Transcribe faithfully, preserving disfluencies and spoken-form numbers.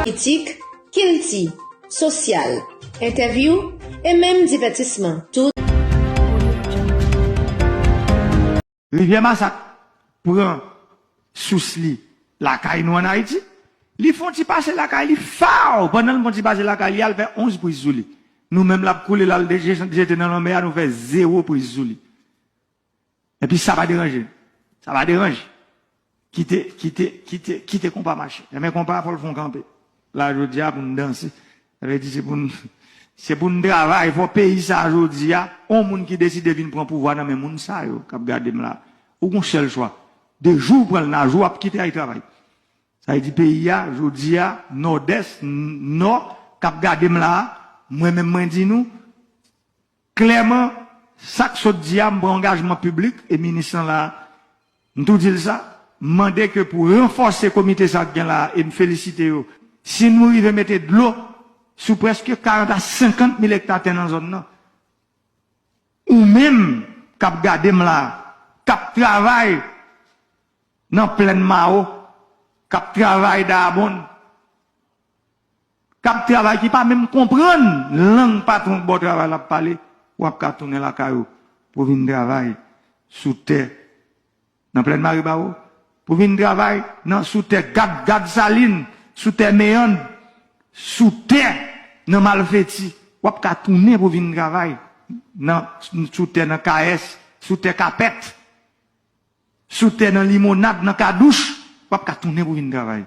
Politik, kilti, sosyal, entèvyou e menm divètisman. Tout. Rivyè Masak pran sous li lakay nou ann Ayiti. Li fè yon ti pase lakay li, faw! Pandan l fè yon ti pase lakay li, al fè onz priz sou li. Nou menm l ap koule, l al jete nan lanmè a, nou fè zewo priz sou li. Epi sa pa deranje. Sa pa deranje. Kite, kite, kite, kite konpa mache. Enben konpa fò l fè yon kanpe. La jodi a pou n danse. Sa vle di se pou n se pou n travay, fò peyi sa jodi a, on moun ki deside vin pran pouvwa nan men moun sa yo k ap gade m la. Ou gon sèl chwa. De jou ou pran l nan jou w ap kite al travay. Sa vle di peyi a, jodi a, Nòdès, Nò, k ap gade m la, mwen menm mwen di nou, klèman, sa k sot di a, m pran angajman piblik, e minis lan la, m tou di l sa, m mande ke pou ranfòse komite sa k gen la, e m felisite yo. Si nou rive mete dlo sou prèske karant a senkant mil ekta tè nan zòn nan, ou menm k ap gade m la, k ap travay nan plèn Mawo, k ap travay Dayabonn, k ap travay, ki pa menm konprann lang patwon k ba w travay la ap pale, w ap ka tounen lakay ou pou vin travay sou tè nan plèn Maribawo, pou vin travay nan sou tè gad, gad Salin, sou tè Meyann, sou tè nan Malfeti. W ap ka tounen pou vin travay nan sou tè nan Kayès, sou tè Kapèt, sou tè nan Limonad, nan Kadouch. W ap ka tounen pou vin travay.